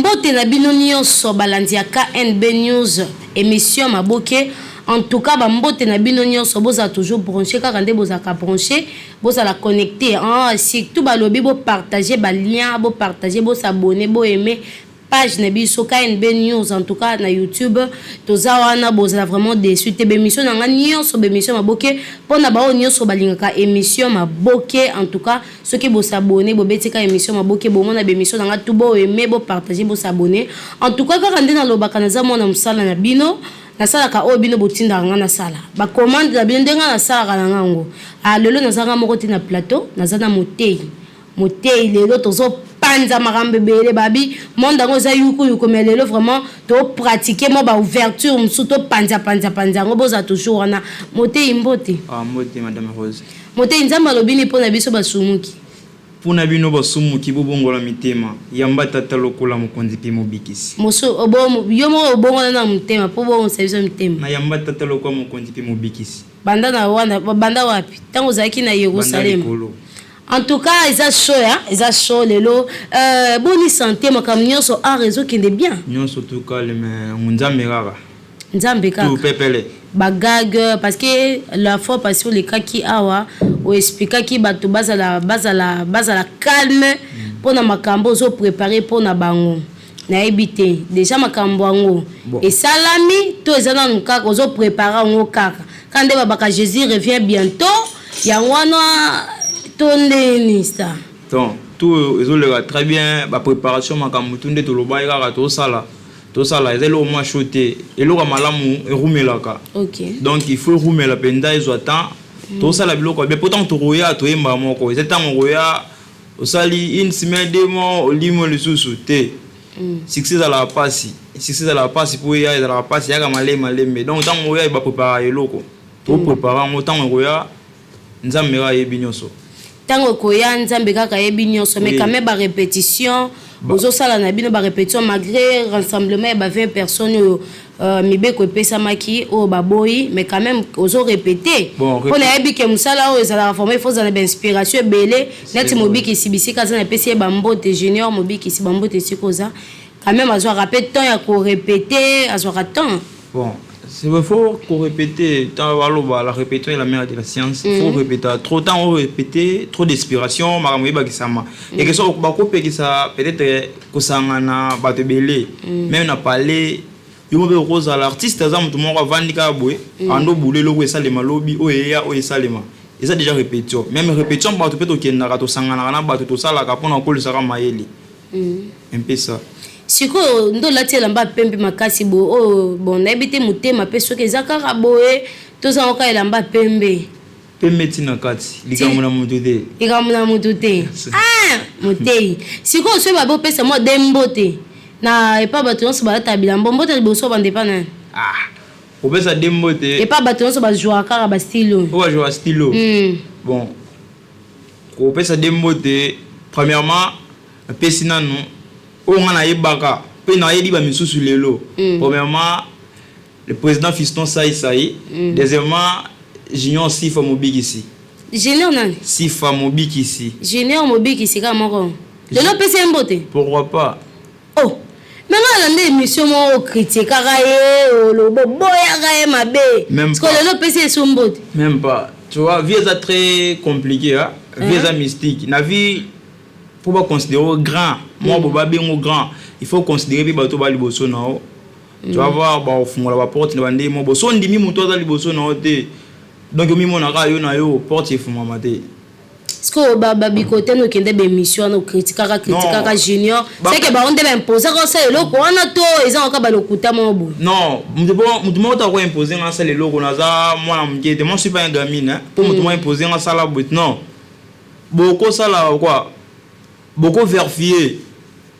Mbote na bino nionso balandi ya KNB News emission maboke en tout cas ba mbote na bino nionso bozala toujours branche kaka nde bozalaka branche bozala connecte ah surtout balobi bo partager ba lien bo partager bo s'abonner bo aimer page na biso KNB News en tout cas na YouTube toza wana bozala vraiment deçu te ba emission na nga nionso ba emission maboke pona ba oyo nionso balingaka emission maboke en tout cas Soki bo s'abonner bo beti ka emission maboke bo mona ba emission na nga tout bo aimer bo partager bo s'abonner en tout cas kaka nde na lobaka naza mwana musala na bino na salaka oyo bino bo tindaka nga na sala ba commande na bino nde nga na salaka na nga ngo ah lelo naza nga moko te na plateau naza na moteyi moteyi lelo tozo panza makambo ebele babi monde yango eza yuku yuku mais lelo vraiment to pratiquer mwa ba ouverture mosusu to panza panza panza yango bozala toujours wana moteyi mbote. Ah mbote madame Rose. Moteyi, Nzambe alobi nini mpo na biso basumuki? Mpo na bino basumuki, bobongola mitema, yamba Tata lokola Mokonzi mpe Mobikisi. Mosu, obo, yo moko obongola nanu motema mpo obongisa biso mitema. Nayamba Tata lokola Mokonzi mpe Mobikisi. Banda na wana, banda wapi? Tango ozalaki na Banda Yerusaleme. likolo. En tout cas, eza chaud hein, eza chaud lelo. Boni sante, makambo nyonso art ezokende bien? Nyonso tout calme, Nzambe kaka. Nzambe Tout kaka. pepele. Ba gag parce que la fois passee olekaki awa o explikaki batu bazala bazala bazala calme pona makambo ozo prepare pona bango nayebi te dejà makambo yango Bon. esalami to eza nanu kaka ozo prepare yango kaka kaka nde babaka Jesus revient bientot yango wana to ndenge nini star. Donc tout ezoleka très bien ba preparation makambo tout nde tolobaki kaka tozosala. Tosala eza eloko mwa chaud te eloko ya malamu erumelaka donc il faut erumela penza ezwa temps tosala biloko ya bien po tango tokoya toyembaka moko eza tango okoya osali une semaine deux mois olimwe lisusu te succès ezalaka pasi succès ezalaka pasi po eya ezalaka pasi eyaka malembe malembe donc tango okoya ba preparaka eloko to prepare yango tango ekoya Nzambe kaka ayebi nioso. Tango ekoya nzambe kaka ayebi nioso mais quand meme ba repetition bozo sala na bino ba repetition malgre rassemblement ya ba 20 personnes oyo mibeko epesamaki oyo baboyi mais quand meme ozo repete po nayebi ke musala oyo ezalaka vraiment il faut ozala na ba inspiration ebele neti mobikisi bisika aza napesi ye ba mbote junior mobikisi ba mbote esika oza quand meme azwaka pe temps ya ko repete azwaka temps. Bon c'est vrai faut ko repeter tango baloba la repetition est la mère de la science il faut repeta trop tango o repeter trop d'inspiration makambo ebakisama et que soki bakopekisa peut-être kosangana bato ebele meme na palais yo moko pe okozala artiste aza moto moko avandi kaka boye ando boule eloko esalema lobi oyo eya oyo esalema eza déjà repetition meme repetition bato pe tokendaka tosanganaka na bato tosalaka pona kokolisaka mayele Un peu ça. Sikoyo nde olati elamba ya pembe makasi boye oyo bon nayebi te motema pe soki eza kaka boye to eza ngo kaka elamba ya pembe. Pembe ti na kati likambo na mutu te. Likambo na mutu te ah moteyi sikoyo soki babe opesa mwa de mbote na epa batu nionso balataka bilamba mbote liboso obanda epa nani? Ah kopesa de mbote. Epa batu nionso ba jouaka kaka ba style oyo. Oyo ba jouaka style oyo bon. Kopesa de mbote premièrement napesi nanu oyo nga nayebaka pe nayebi ba misusu lelo premièrement le president Fiston Sai Sai deuxièmement Junior Sifa Mobikisi. Junior nani? Sifa Mobikisi. Junior Mobikisi kaka moko lelo opesi ye mbote? Pourquoi pas. Oh mais nga nalanda emission moko o critiquaka ye oloba oboyaka ye mabe sikoyo lelo opesi ye su mbote. Meme pas tu vois vie eza très complique hein vie eza mystique na vie po ba considere yo grand mwa boye ba bengo grand il faut considere pe bato ba liboso na yo tu vas voir ba kofungola ba porte na ba ndenge moko boye soki ondimi mutu aza liboso na yo te donc omimona kaka yo na yo porte efungwama te. Sikoyo ba ba bikote no kende ba emission wana o critikaka critikaka junior c'est que bango nde ba imposaka osala eloko wana to eza kaka ba lokuta moko boye. Non mutu po mutu moko te ako imposer nga nasala eloko naza mwana muke te moi je suis pas un gamine hein po mutu moko imposer nga sala boye non boko sala quoi boko verifier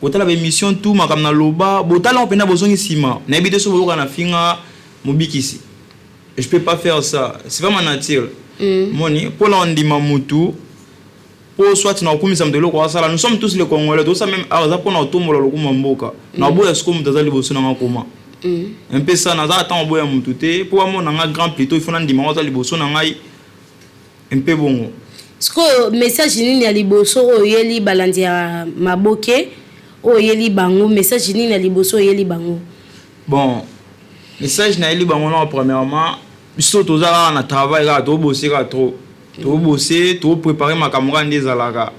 kotala ba emission tout makambo na loba botala yango penza bozongi sima nayebi te soki boyoka na finga mobikisi. Je peux pas faire ça c'est pas ma nature omoni pona ondima mutu po soit na kokumisa mutu eloko asala nous sommes tous les congolais tozosala meme art eza pona kotombola lokumu ya mboka naboya sikoyo mutu aza liboso na nga koma un peu ça naza ata koboya mutu te po bamona nga grand plutot il faut nandima ngo aza liboso na ngai un peu bongo. Sikoyo message nini ya liboso oyo oyeli balandi ya maboke? Oyo oyeli bango, message nini ya liboso oyeli bango? Bon, message nayeli bango nao, premièrement, biso toza kaka na travail, kaka tobose, kaka trop tobose, toprépare makambo kaka nde ezalaka,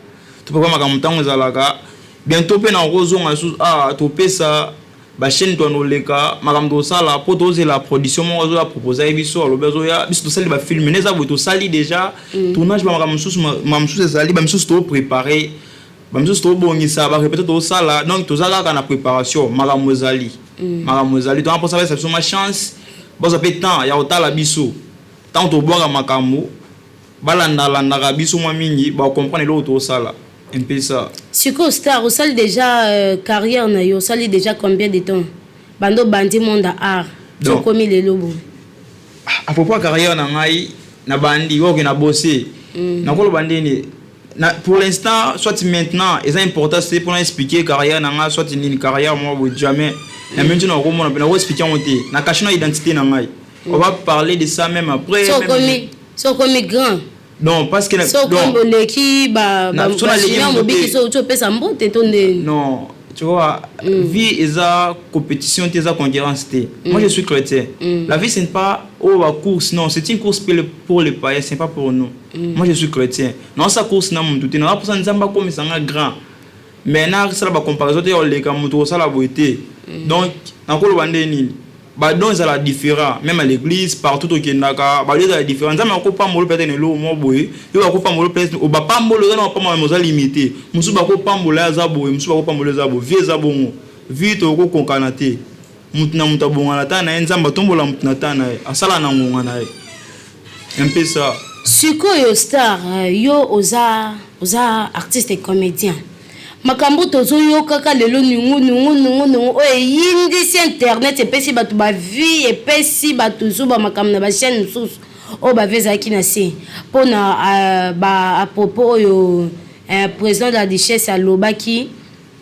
toprépare makambo ntango ezalaka. Bientôt mpe na kozonga lisusu, ah, topesa bachaîne to oleka makambo tosala, mpo tozela production moko azoya propose ye biso. Alobi azoya, biso tosali bafilm nde eza boye, tosali déjà tournage, bamakambo mosusu, makambo mosusu ezali, bamisusu toprépare, bamisusu tobongisa, barépété, tosala. Donc toza kaka na préparation, makambo ezali, makambo ezali. Toza mposa bapesa biso ma chance, bazwa mpe temps ya kotala biso ntango tobwaka makambo, balandalandaka biso mwa mingi, bacomprendre eloko tosala mpesa. Sikoyo star, osali déjà carrière na yo, osali déjà combien de temps bando bandi monde ya art? Donc, sokomi lelo boye? À propos ya carrière na ngai, na bandi oyo na bosse, nakoloba ndeni na, pour l'instant, soit maintenant, eza important c'est mpona expliquer carrière na ngai, soit nini carrière moko boye, jamais na mingi na komona mpe nakoexpliquer yango te, na cache na identité na ngai. On va parler de ça même après. So même okomi, so okomi grand. Non, parce que so okomi oleki so naleki bachinois moto mobiki te. So outi opesa mbote to ndeni? Non, tu vois, vie eza compétition te, eza concurrence te. Moi, je suis chrétien. La vie, ce n'est pas, oh, la course, non, c'est une course pour les païens, c'est pas pour nous. Moi, je suis chrétien. Non, sa course na mutu te, na posa Nzambe akomisa nga grand, mais nasala bacomparaison te ya oleka moto kosala boye te. Donc nakoloba nde nini, badon ezala différent, même à l'église, partout tokendaka, badon ezala différent. Nzambe akopambola peut-être na eloko moko boye, yo bakopambola peut-être, bapambola eza na bapambola, mais oza limité. Mosusu bakopambola aza boye, mosusu bakopambola eza boye. Vie eza bongo, vie tokokokana te. Motu na moto abonga na ta na ye. Nzambe atombola motu na ta na ye, asala na ngonga na ye, un peu ça. Sikoyo star, yo oza artiste et comédien. Makambo tozoyokaka lelo, nungu nungu nungu nungu oyo eyindisi internet, epesi bato bavie, epesi bato zuba, makambo na bachaîne mosusu oyo bavie ezalaki na se mpona ba à propos oyo président de la Duchesse alobaki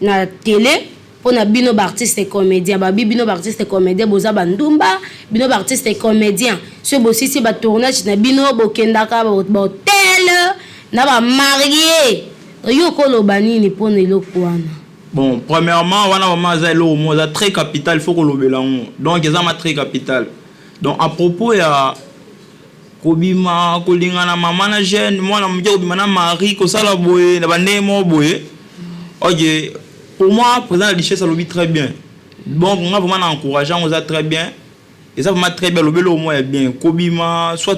na télé mpona bino baartiste comédien. Babi bino baartiste comédien boza bandumba, bino baartiste comédien soki bosisi batournage na bino, bokendaka bahôtel na bamarie. Yo koloba nini mpona eloko wana? Bon, premièrement, wana vraiment eza eloko moko eza très capital, il faut kolobela yango. Donc eza ma très capital. Donc à propos ya kobima, kolingana mama na jeune mwana moke, kobima na mari, kosala boye na bandenge moko boye, ok, pour moi, président de la Duchesse alobi très bien. Bon, nga vraiment na encourage yango, eza très bien, eza vraiment très bien. Alobi eloko moko ya bien, kobima, soit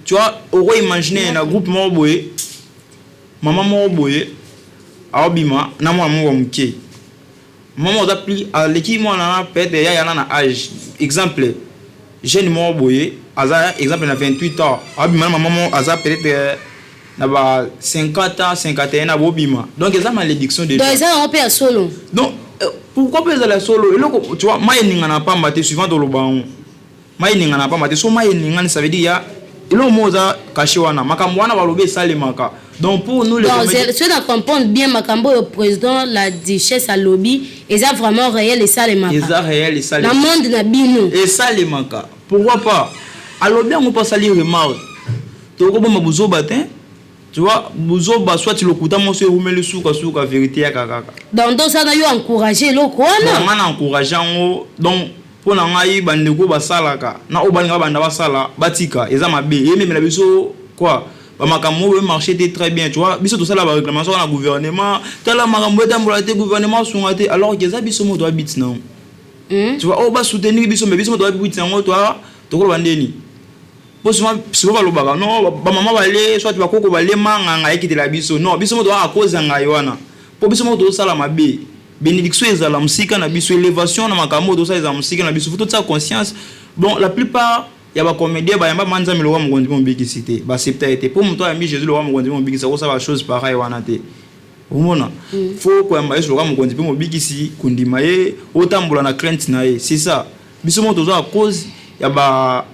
tu vois, oko imaginer na groupe moko boye, mama moko boye aobima na mwana moko ya moke, mama oza plus, aleki mwana na peut-être yaya na âge. Exemple, jeune moko boye aza, exemple, na 28 ans, aobima na mama moko aza peut-être na ba 50 ans, 51 na bobima. Donc eza malédiction déjà. Donc eza yango mpe ya solo? Donc pourquoi mpe ezala solo? Eloko, tu vois, mai eningana pamba te. Suivant toloba yango, mai eningana pamba te. So mai eningani, ça veut dire ya eloko moko oza caché wana, makambo wana balobi esalemaka. Donc pour nous les Donc soki na comprendre bien, makambo oyo président la Duchesse alobi eza vraiment réel, esalemaka? Eza réel, na esalemaka. Monde na bino? Esalemaka, pourquoi pas? Alobi yango mpo asali remarque. Tokobomba buzoba te, tu vois, buzoba soit lokuta moso ewumeli, sukasuka vérité yaka kaka. Donc ndosala yo encourage eloko wana? Nga na encourage yango. Donc mpo na ngai, bandeko basalaka na oyo balinga banda basala, batika, eza mabe, eyememela biso quoi, bamakambo oyo marché te très bien. Tu vois, biso tosala baréclamation na gouvernement, tala makambo etambola te, gouvernement asunga te, alors que eza biso moto abiti nango. Tu vois, oyo basoutenir biso, mais biso moto abiti yango. Toa tokoloba ndeni? Po souvent souvent balobaka non, bamama bale, soit bakoko balema nganga ekitela biso. Non, biso moto à cause ya ngai wana, mpo biso moko tozosala mabe. Bénédiction ezala mosika na biso, élévation na makambo oyo tozosala ezala mosika na biso. Faut totia conscience. Bon, la plupart ya bacomédien bayamba ma Nzambe lokwa mokonzi mpe mobikisi te, baaccepta ye te. Mpo moto ayambi Jésus lokwa mokonzi mpe mobikisi, akosala bachose pareil wana te. Omona, faut koyamba Yesu lokwa mokonzi mpe mobikisi, kondima ye, otambola na crainte na ye, c'est ça. Biso moko toza à cause ya ba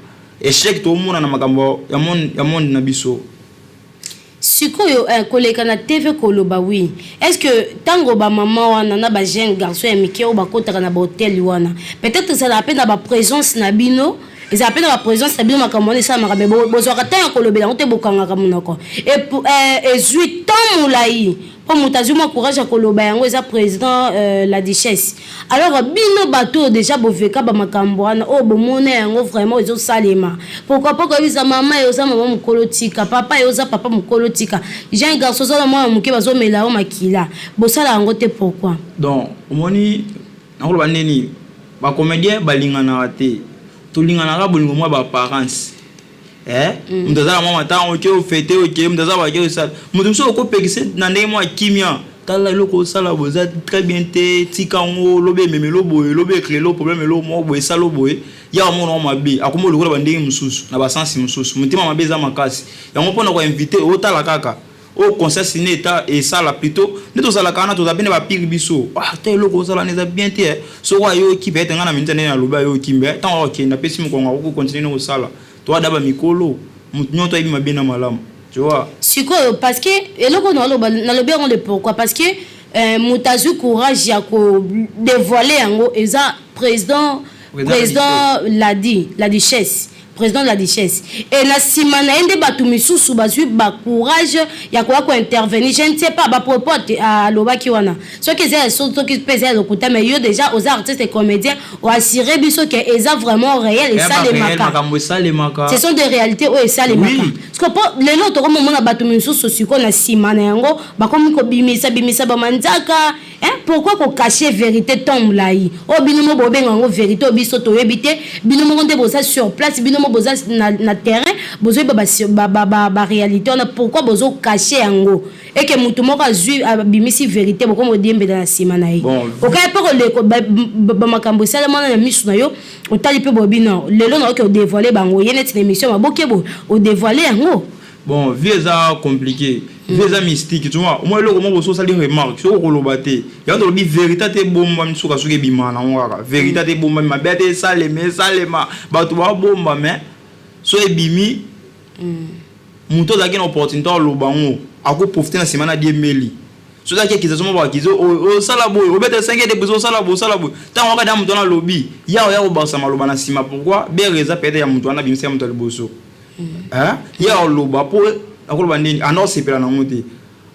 échec tomona na makambo ya monde na biso. Sikoyo koleka na TV koloba, oui, est ce que ntango bamama wana na bajeune garçon ya mike oyo bakotaka na bahôtel wana, peut-être ezalaka mpe na baprésence na bino? Ezala mpe na baprésence na bino, makambo wana esalamaka, me bozwaka ntango ya kolobela yango te, bokangaka monoko. Ezwi temps molai mpo moto azwi mwa courage ya koloba yango, eza président La Duchesse. Alors bino bato oyo déjà boveka bamakambo wana, oyo bomona yango vraiment ezosalema, pourquoi pas koyebisa mama ye oza mama mokolo, tika, papa ye oza papa mokolo, tika, jeune garçon oza na mwana moke, bazomela yo makila, bosala yango te, pourquoi? Donc omoni, nakoloba ndeni, bacomédien balinganaka te, tolinganaka bolingo mwa baapparence. Moto aza na mwa matango, oke ofete, oke moto aza bake osala, moto mosusu okopekisa na ndenge mwa kimia: tala, eloko osala boye eza très bien te, tika yango, lobi ememelo boye, lobi ecréer problème, eloko moko boye, esala boye, ya amona ngo mabe, akomi lokola bandenge mosusu na basansi mosusu. Motema mabe eza makasi. Yango mpona koinvite, otala kaka oyo conscience ne eta esala. Plutôt nde tozalaka wana, toza pene bapire biso: ah, te, eloko osala wana eza bien te. Soko ayoki, peut-être ngai na minute ndenge nalobi, ayoki, mbe ntango akokende, apesi mokongo, akoki continuer ne kosala. Toada bamikolo, motu nyonso ayebi mabe na malamu, tu vois. Sikoyo, parce que eloko naloba, nalobi yango le pourquoi, parce que moto azwi courage ya kodévoile yango eza président. Président Ladi, La Duchesse, président de La Duchesse. E na nsima na ye nde bato misusu bazwi bacourage ya koya kointervenir. Je ne sais pas bapropos alobaki wana, soki eza ya soki mpe eza ya lokuta, mais yo déjà oza artiste et comédien, oassure biso ke eza vraiment réel, esalemaka. Makambo esalemaka. Ce sont des réalités oyo esalemaka. Parce que po lelo tokomomona bato misusu sikoyo na nsima na yango bakomi kobimisa bimisa bamanzaka. Pourquoi kocacher vérité temps molai oyo bino mo bobenga yango vérité, oyo biso toyebi te? Bino moko nde boza sur place, bino mo boza na terrain, bozoyeba baréalité wana. Pourquoi bozocacher yango eke motu moko azwi, abimisi vérité, bokomi odiembela na nsima na ye? Okaya mpe koleko bamakambo esalema wana na miso na yo, otali mpe boyebi non, lelo naoki odévoile bango ye neti na émission maboke boye, odévoile yango. Bon, vie eza compliqué, vie eza mystique, tu vois. Omoi eloko moko boso osali remarque, soki okoloba te yango, tolobi vérité te ebombami, suka soki ebimaka nango kaka vérité te ebombami, mabe te esalema, esalema, bato babomba, mais so ebimi, moto azalaki na opportunité aloba yango, akoprofite na nsima na diemeli. So ozalaki accusation moko, bakize osala boye, obeta 5 de prison, osala boye, osala boye, ntango kaka da moto wana alobi, ya oya kobakisa maloba na nsima. Pourquoi bere eza peut-être ya moto wana abimisa ya moto ya liboso ye aloba, mpo akoloba ndeni anda osepela nango te.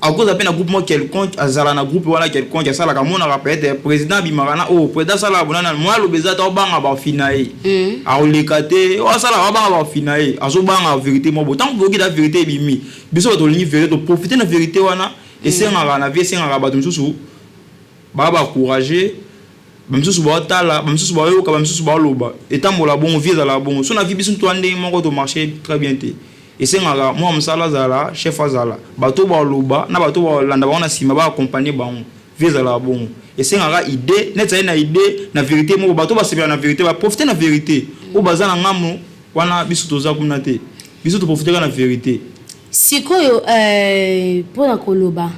Akoza mpe na groupe moko quelconque, azala na groupe wana quelconque, asalaka, amonaka peut-être président abimaka na oyo président asalaka bonana, mwa aloba eza te, obanga bafina ye, akoleka te, oyo asalaka abanga bafina ye, azobanga vérité moko boye. Ntango boyoki da vérité ebimi, biso bato tolingi vérité, toprofite na vérité wana. Esengaka na vie, esengaka bato mosusu baa bacourage, bamisusu baotala, bamisusu bayoka, bamisusu baoloba, etambola bongo. Vie ezalaka bongo. So na vie, biso toa ndenge moko, tomarche très bien te. Esengaka mwa mosala azala chef, azala bato baloba na bato balanda bango na nsima, baaccompagne bango. Vie ezalaka bongo. Esengaka idée neti aye na idée na vérité moko, bato basepela na vérité, baprofite na vérité. Oyo baza na ngambo wana, biso toza kuna te, biso toprofite kaka na vérité. Sikoyo, mpona koloba,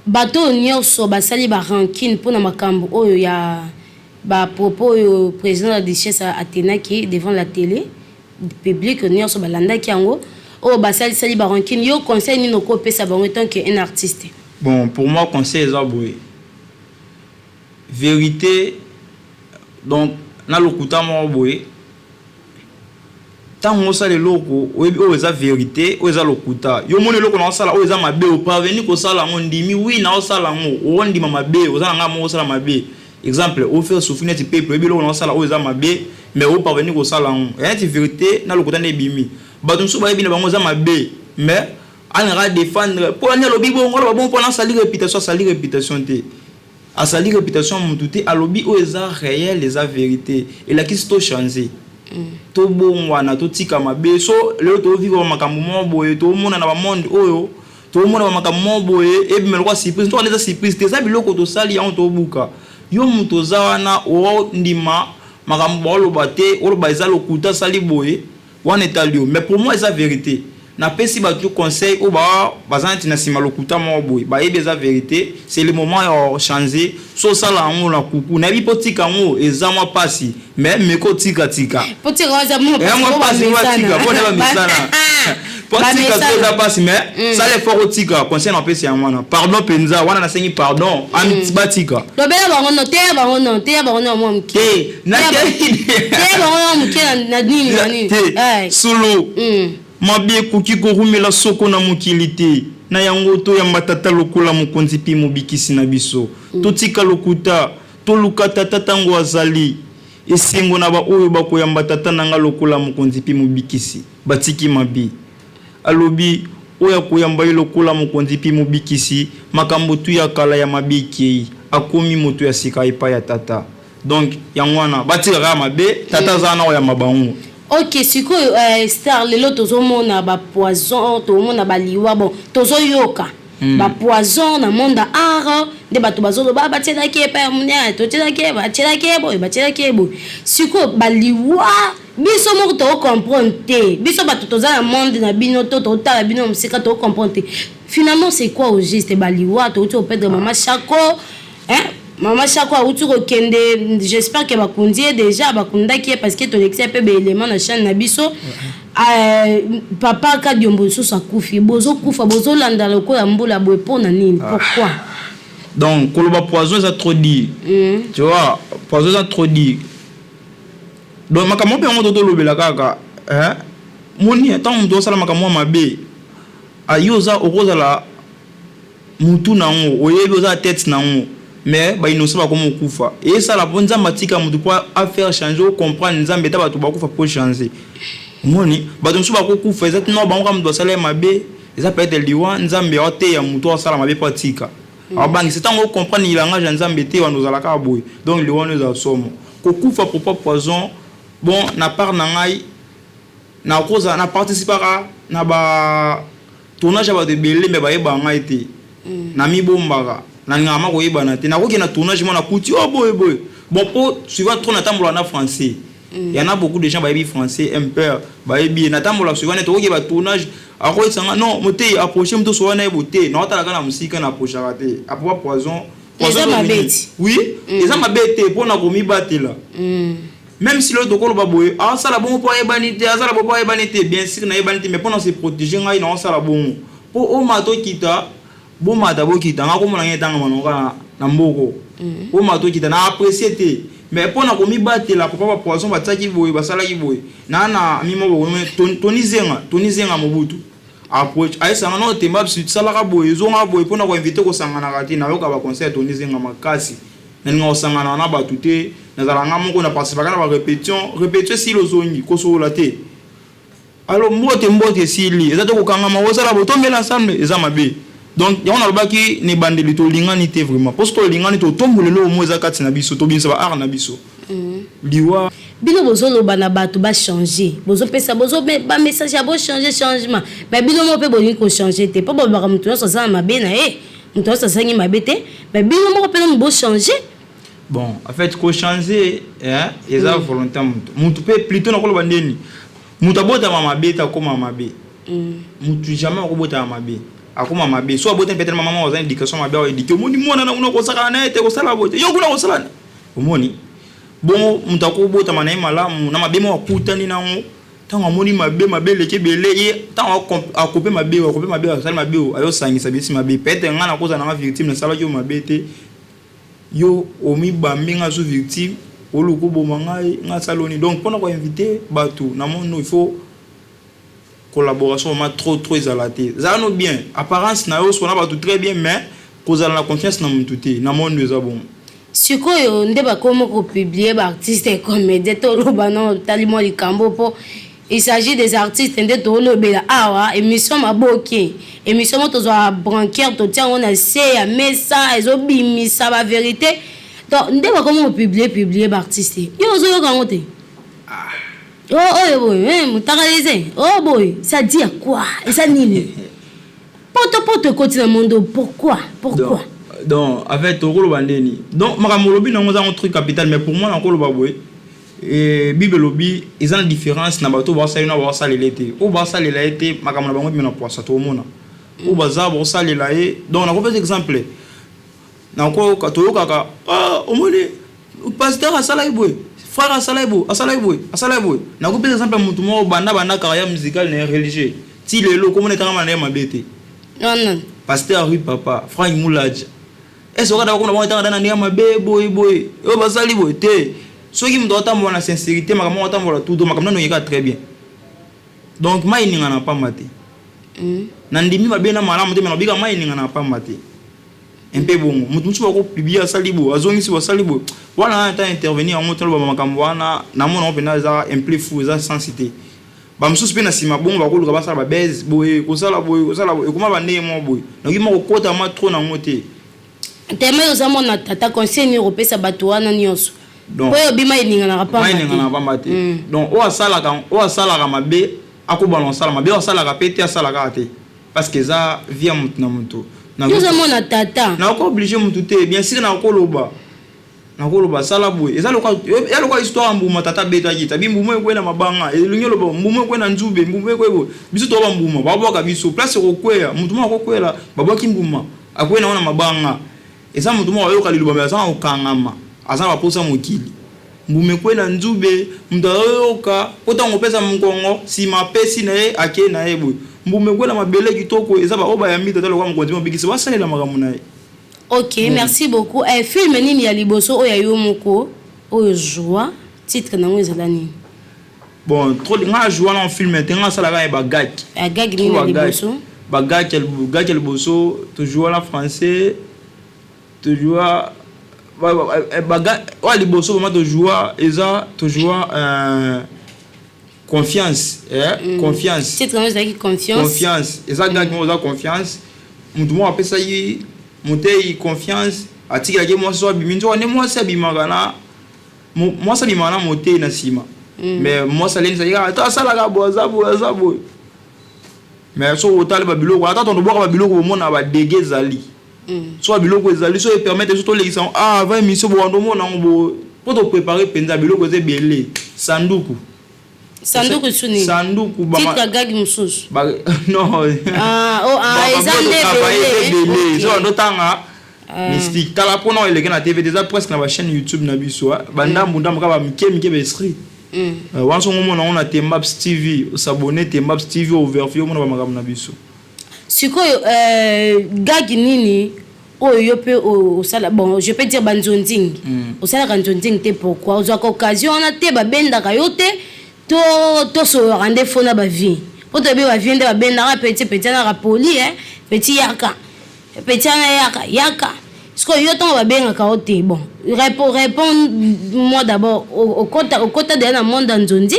bato oyo nyonso basali barancune mpona makambo oyo ya bapropos oyo président de la Duchesse atenaki devant la télé publique, nyonso balandaki yango, oyo basalisali barancune, yo conseil nini okopesa bango tant que un artiste? Bon, pour moi, conseil eza boye: vérité donc na lokuta moko boye. Ntango osala eloko, oyebi oyo eza vérité, oyo eza lokuta. Yo moni eloko na osala oyo eza mabe, oparvenir kosala yango, ndimi wi na osala yango, ondima mabe, oza na ngai moko osala mabe. Exemple, ofaire souffrir neti peuple, oyebi eloko na osala oyo eza mabe, mais oparvenir kosala yango, eya neti vérité na lokuta nde ebimi. Bato mosusu bayebi na bango eza mabe, mais alingaka défendre mpo ani alobi bongo, aloba bongo mpona asali réputation. Asali réputation te, asali réputation ya motu te. Alobi oyo eza réel, eza vérité. Elakisi tochange, tobongwana, totika mabe. So lelo tovivre makambo moko boye, tomona na bamonde oyo, tomona bamakambo moko boye ebima lokwa surprise. Ntoka eza surprise te, eza biloko tosali yango, tobuka. Yo moto oza wana, ondima makambo baoloba te, oloba eza lokuta, asali boye, wana etali yo, mais pour moi eza vérité. Napesi bato conseil oyo baza neti na nsima lokuta moko boye, bayebi eza vérité, c'est le moment ya changer. So osala yango na kuku, nayebi mpo tika yango eza mwa mpasi, mais meko tikatika. Po tika eza mwa eza mwa mpasi, tika mpo na bamisana. Po tika so eza mpasi, mais sala effort otika. Conseil na opesi yango wana, pardon mpenza wana, nasengi pardon, batika. Lobela bango no, teya bango no, teya bango no mwa moke. Te. Teya bango no moke na nini na nini. Te, solo mabe ekoki korumela soko na mokili te. Na yango, toyamba Tata lokola mokonzi mpe mobikisi na biso. Totika lokuta, toluka Tata ntango azali. Esengo na baoyo bakoyamba Tata na nga lokola mokonzi mpe mobikisi, batiki mabe. Alobi oyo akoyamba ye lokola mokonzi mpe mobikisi, makambo tu ya kala ya mabe ekei, akomi moto ya sika epai ya Tata. Donc yango wana, batika kaka mabe, Tata aza wana koyamba bango. Ok, sikoyo star, lelo tozomona bapoison, tozomona baliwa, bon, tozoyoka bapoison na monde ya art, nde bato bazoloba batielaki epai ya monene, totielaki ye, batielaki ye boye, batielaki ye boye. Sikoyo baliwa, biso moko tocomprendre te. Biso bato toza na monde na bino to totala bino mosika, tocomprendre te. Finalement, c'est quoi au juste baliwa? Touti koperdre mama Chako, hein? Mama Chako awuti kokende, j'espère ke bakundi ye déjà, bakundaki ye, parce que tolekisi ye mpe baélément na chaîne na biso. Papa Kadiombo lisusu akufi. Bozokufa, bozolanda lokola mbula boye, mpo na nini? Pourquoi? Donc koloba poison eza trop dit. Tu vois, poison eza trop dit. Donc makambo mpe yango totolobela kaka, hein? Moni, ntango moto osala makambo ya mabe, yo oza, okozala mutu nango, oyebi oza tête nango, mais bainnocent bakoma okufa. Esala mpo Nzambe atika motu mpo afaire changer, ocomprendre Nzambe eta bato bakufa mpo changer. Omoni, bato mosusu bakokufa, eza tina bango kaka moto basala ye mabe, eza peut-être liwa Nzambe aoteya motu asala mabe mpo atika, abangisa. Ntango ocomprendre langage ya Nzambe te, wana ozala kaka boye. Donc liwa wana ezala somo, kokufa pourquoi poison. Bon, na part na ngai, nakozala na participaka na ba tournage ya bato ebele, me bayebaka ngai te. Namibombaka, nalingaka ma koyebana te. Nakoki na tournage mo, nakuti o boye boye. Bon, po souvent trop natambola na français, y en a beaucoup de gens bayebi français un peu, bayebi ye. Natambola souvent nete okoki batournage, akoyesanga non, motei approche moto so wana yebo te. Naotalaka na mosika, na approchaka te. Apoa poison. Eza mabe ti. Oui, eza mabe te, mpona komibatela. Même si lelo tokoloba boye, asala bongo mpo ayebani te, asala bongo mpo ayebani te. Bien sûr nayebani te, mais mpona se protéger, ngai naosala bongo mpo omata okita, bomata bokita, nga komona ngai etangama noka na mboko, omata okita, na apprécie te. Mais mpona komibatela, papa, bapoison batiaki boye, basalaki boye na mimo boye. Toni Zenga, Toni Zenga Mobutu ayesanga no temba, salaka boye, ezonga boye, mpona koinvite kosanganaka te. Nayoka baconseil ya Toni Zenga makasi. Nalinga kosangana na bato te, nazala nga moko. Na participaka na barépétition, répétition esili, ozongi kosolola te. Alors mbote mbote esili, eza te kokangama, ozala boye, tomela ensemble, eza mabe. Donc yango nalobaki na ebandeli, tolingani te vraiment. Mpo soki tolingani, totombola eloko mo eza kati na biso, tobimisa baart na biso. Liwa. Bino bozoloba na bato bachange, bozopesa bamessage ya bochange, changement, mais bino moko mpe bolingi kochange te. Mpo bolobaka moto nyonso aza na mabe na ye, moto nyonso azangi mabe te, mais bino moko mpe nanu bochange. Bon, en fait, kochange eza volonté ya moto. Motu mpe plutôt nakoloba ndeni, moto abotama mabe te, akóma mabe. Motu jamais akobotama mabe, akóma mabe. So abotami peut-être mama aza na éducation mabe, aéduquer, omoni mwana na kuna kosakana na ye te, kosala boye te, yo kuna kosala, omoni bongo. Moto akobotama na ye malamu, na mabe moko akutani nango, ntango amoni mabe, mabe eleki ebele ye, ntango akope mabe, akope mabe, asali mabe, ayosangisa bisi mabe. Peut-être ngai nakozala nanga victime, nasalaki yo mabe te, yo omibambi nga so victime, oluka oboma ngai, ngai asaloni. Donc mpona koinvite bato na monde, il faut collaboration vraiment trop trop ezala te. Ezala no bien apparence na yo, sona bato très bien, mais kozala na confiance na motu te na monde, eza bon. Sikoyo nde bakomi kopublier baartiste comédien. Toloba no tali mwa likambo, mpo il s'agit des artistes nde tolobela awa. Émission Maboke, émission mo tozwa branquière, totia yango na se ya mesa, ezobimisa bavérité. Donc nde bakomi kopublier publier baartiste, yo ozoyoka yango te. Oyo boye motakalise, oyo boye, ça dit à quoi? Eza nini? Poto poto ekoti na monde, pourquoi, pourquoi? Donc en fait, tokoloba ndeni, donc makambo olobi nango eza ngo truc capital. Mais pour moi, nakoloba boye, Bible elobi eza na différence na bato oyo basalela na baosalela ye te. Oyo basalela ye te, makambo na bango ebima na poisa, tokomona oyo baza baosalela ye. Donc nakopesa exemple, nakoyoka, toyokaka, omoni pasteur asalaki boye, frère asalaki boye, asalaki boye, asalaki boye. Nakopesa exemple ya motu moko banda carrière musicale na ye religieux. Ti lelo komona etangama na ye mabe te. Non. Pasteur Rui Papa, Frank Mulaja. Est-ce que okata komona bango etanga na ndenge mabe boye boye? Oyo basali boye te. Soki moto atambola na sincérité, makambo moko atambola tout, donc makambo nano eyeka très bien. Donc mai eningana pamba te. Nandimi mabe na malamu te, me nabika mai eningana pamba te. Mpe bongo moto mosusu akopublier, asali boye, azongisi boye, asali boye wana, ata intervenir yango te. Loba makambo wana, namona yango mpenza eza un peu fou, eza sens te. Bamosusu mpe na nsima bongo bakoluka basala babese boye, kosala boye, kosala boye, ekoma bandenge moko boye. Nakoki moko kokota ma trop nango te. Teme oza mwana tata, conseil nini okopesa bato wana nyonso? Po oyo obima eninganaka pamba. Mai eningana pamba te. Donc oyo asalaka mabe, akobana kosala mabe. Oyo asalaka mpe te, asalaka te, parce que eza vie ya motu na motu. Yo oza mwana tata. Nakoki oblige motu te. Bien sûr, nakoloba sala boye. Eza lokola histoire ya mbuma. Tata abetaki tabi mbuma ekwei na mabanga, elingi oloba mbuma ekwei na nzube, mbuma ekwei boye. Biso toba bambuma, babwaka biso place ekokwea. Motu moko akokwela, babwaki mbuma, akwei nango na mabanga. Eza motu moko ayoka liloba, me aza na kokangama, aza na baposa mokili. Mbuma ekwei na nzube, moto azoyoka po ntango opesa mokongo nsima, apesi na ye, akei na ye boye. Mbuma ekwei na mabele kitoko, eza baoyo bayambi tata lokola mokonzi mobikisi, basalela makambo na ye. Ok, merci beaucoup. Film nini ya liboso oyo ya yo moko oyo joua, titre nango ezala nini? Bon, trop nga ajoua na film te, nga asalaka ye bagag. Agag nini ya liboso? Bagag gag ya liboso tojoua na français, tojoua bagag oyo ya liboso vraiment tojoua, eza tojoua Confiance, Confiance. Titre nango ezalaki Confiance? Confiance. Eza gag moko eza Confiance. Motu moko apesaki motei confiance, atikelaki mwasi. So abimi, nzoka nde mwasi abimaka na mwasi abimaka na motei na nsima. Mais mwasi alendisaki kaka to asalaka boye, aza boye, aza boye. Mais soki otali babiloko, ata tondo bwaka babiloko, bomona badege ezali. So babiloko ezali, so epermettre so tolekisa yango, ah, avant émission bowanda, omona yango bo mpo toprépare mpenza biloko eza ebele. Sanduku. Sanduku su nini? Sanduku. Titre gag mosusu? Non. Ah, oh, ah, eza nde ebele. So ndotanga mystique, tala mpona oyo eleki na TV te, eza presque na bachaîne YouTube na biso, bandambu ndambu kaka, bamike mike, baesprit wana. Songo omona yango na Tembabs TV, osabonner Tembabs TV, ovérifier, omona bamakambo na biso. Sikoyo gag nini oyo yo mpe osala? Bon, je peux dire banzonzingi. Osalaka nzonzingi te, pourquoi? Ozwaka occasion wana te, babendaka yo te, to tosololaka nde fo na bavie? Po toyebi bavie nde babendaka petit petit anaka poli, petit yaka, petit ana yaka yaka. Sikoyo yo, ntango babengaka yo te, bon, réponds moi d'abord, okota deya na monde ya nzonzi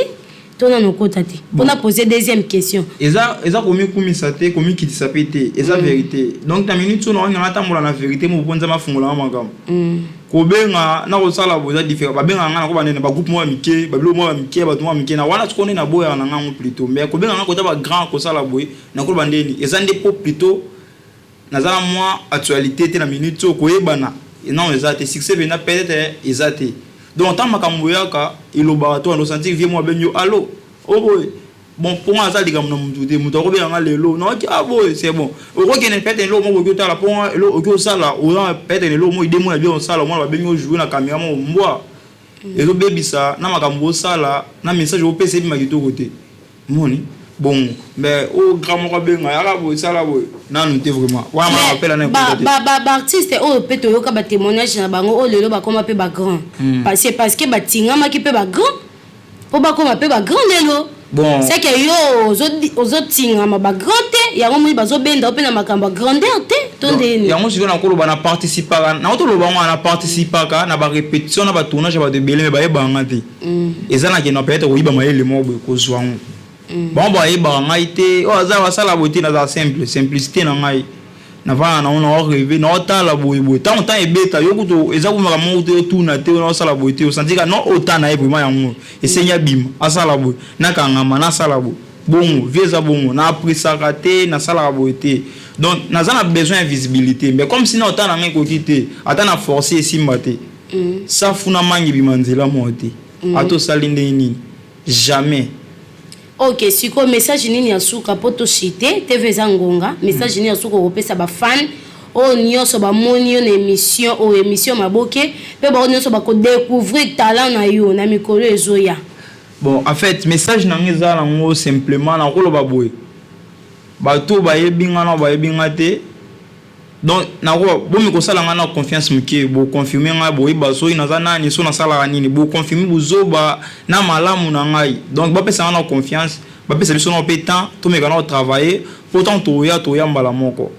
to nano okota te? Mpona poser deuxième question. Eza komikumisa te, komikitisa mpe te, eza vérité. Donc na minute oyo naoninga natambola na vérité mo, mpo Nzambe afungolanga makambo. Kobenga na kosala boye eza différent. Babengaka nga nakoba nde na bagroupe moko ya mike, babiloko moko ya mike, bato moko ya mike na wana. Sikoyo nde naboyaka na ngango plutôt. Mais kobenga nga kota bagrand, kosala boye, nakoloba ndeni eza nde mpo plutôt naza na mwa actualité te na minute oyo. Koyebana non, eza te. Succès mpenza peut-être eza te. Donc ntango makambo eyaka, elobaka to ando sentir vie moko abengi yo allo o boye. Bon, mpo nga aza likambo na motu te. Moto akobenga nga lelo, naoki ah boye, c'est bon. Okokende peut-être eloko moko okoki otala, mpo nga eloko okoki osala, oza peut-être eloko moko, idée moko ya bien osala, omona babengi ojoue na caméra moko mbwa, ezobebisa na makambo osala, na message opesa ebima kitoko te. Moni bongo, mais oyo grand moko abenga yaka boye, sala boye, nanu te vraiment. Wana mana bapela na ekota te. Baartiste oyo mpe toyoka batémoignage na bango, oyo lelo bakóma mpe bagrand, parce que batingamaki mpe bagrand mpo bakóma mpe bagrand lelo. Bon. C'est que yo ozotingama bagrand te, yango moni bazobenda yo mpe na makambo ya grandeur te, to ndeni? Yango sikoyo nakoloba, na participaka, naotoloba ngo, na participaka na barépétition, na batournage ya bato ebele, me bayebaka te. Eza na kenda peut-être koyiba mayele moko boye, kozwa yango. Bango bayebaka ngai te oyo aza basala boye te. Nazala simple, simplicité na ngai, navanda nango, naorêver, naotala boye boye. Ntango ntango ebeta yo kutu, eza kumaka moko te, otuna te, naosala boye te, osanti ka non, ota na ye vraiment. Yango esengi abima, asala boye, nakangama, nasala boye bongo. Vie eza bongo, naappréciaka te, nasalaka boye te. Donc naza na besoin ya visibilité, mais comme si na ota na ngai ekoki te, ata na force esimba te. Safu na mangi ebima nzela moko te, ata osali ndenge nini, jamais. Ok, sikoyo message nini ya suka mpo toshite TV? Eza ngonga. Message nini ya suka okopesa bafan oyo nyonso bamoni yo na émission oyo, émission Maboke, mpe bango nyonso bakodécouvrir talent na yo na mikolo ezoya? Bon, en fait, message na ngai eza nango simplement, nakoloba boye. Bato bayebi nga na bayebi nga te. Donc nako bomi kosala nga na confiance moke, boconfirme ngai, boyeba soki naza nani, so nasalaka nini, boconfirme bozoba na malamu na ngai. Donc bapesa nga na confiance, bapesa biso na mpe temps, tomeka na kotravailler po ntango toya, toya mbala moko.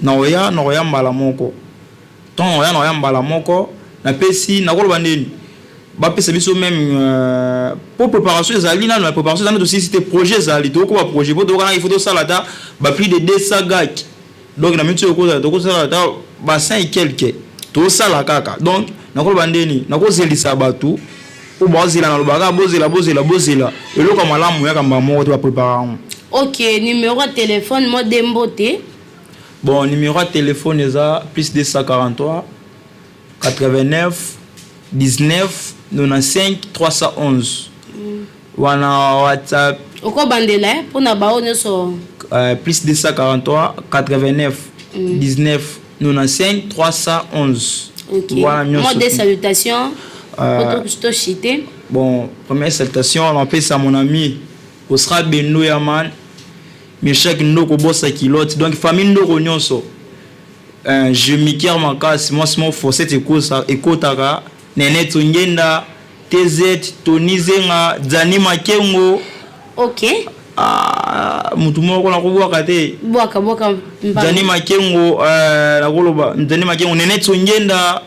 Naoya, nakoya mbala moko. Ntango naoya, nakoya mbala moko. Napesi, nakoloba ndeni, bapesa biso même po préparation ezali nano ya préparation ezali, tosilisi te. Projet ezali, tokokoba projet po tokokana. Il faut tosala ata ba plus de 200 gag. Donc na miniti oyo ekozala, tokosala ata ba 100 et quelque, tosala kaka. Donc nakoloba ndeni, nakozelisa bato po bazela. Nalobaka bozela, bozela, bozela, eloko ya malamu yaka mbala moko te, baprépare yango. Ok, numéro ya téléphone mo dembo te. Bon, numéro ya téléphone eza plus 243 89 19 95 311 wana WhatsApp. Okobandela mpona bao nyonso. Plus 243 89 19 95 311. Ok. Wana nyonso. Mot de salutation tochite. Bon, première salutation napesa mon ami Osra Bendo Yaman, Meshak Ndoko, Bosa Kilote, donc famille Ndoko nyonso. Je mikier makasi, mwasi mo fossette ekotaka Nene Tongenda, TZ Tony Zenga, Dzani Makengo. Ah, mutu moko nakobwaka te. Bwaka, bwaka. Dzani Makengo, nakoloba Dzani Makengo, Nene Tongenda.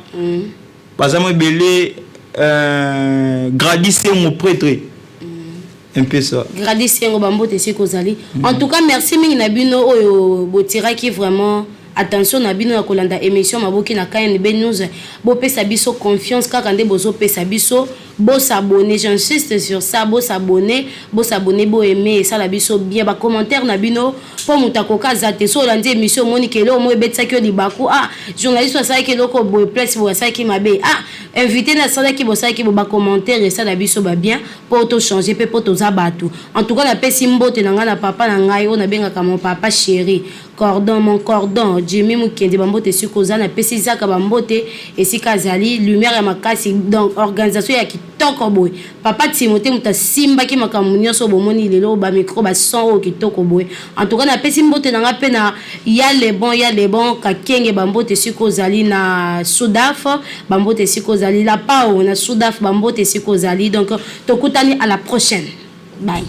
Baza mo ebele. Gradi Sengo, prêtre, un peu ça. Gradi Sengo, bambote esika ozali. En tout cas, merci mingi na bino oyo botiraki vraiment attention na bino ya kolanda émission Maboki na KNB News. Bopesa biso confiance kaka nde bozopesa biso. Bosabonner, j'insiste sur ça, bosabonner, bosabonner, boaime, esala biso bien. Bacommentaire na bino, mpo moto akoka aza te. So olandi émission, omoni ke eloko moko ebetisaki yo libaku: ah, journaliste asalaki eloko boye, place boye asalaki mabe, ah, invité na asalaki, bosalaki bo, bacommentaire esala biso babien mpo tochange mpe mpo toza bato. En tout cas, napesi mbote na ngai na papa na ngai oyo nabengaka mon papa chéri, cordon, mon cordon, Jimmy Mokendi, bambote esika oza. Napesi Zaka bambote esika azali, lumière ya makasi. Donc organisation ya kitoko boye, papa Timote moto asimbaki makambo nyonso bomoni lelo, bamicro, bason oyo kitoko boye. En tout cas, napesi mbote na ngai mpe na ya Lebon, ya Lebon Kakenge, bambote esika ozali na Sudaf, bambote esika ozali, Lapao na Sudaf, bambote esika ozali. Donc tokutani à la prochaine, bye.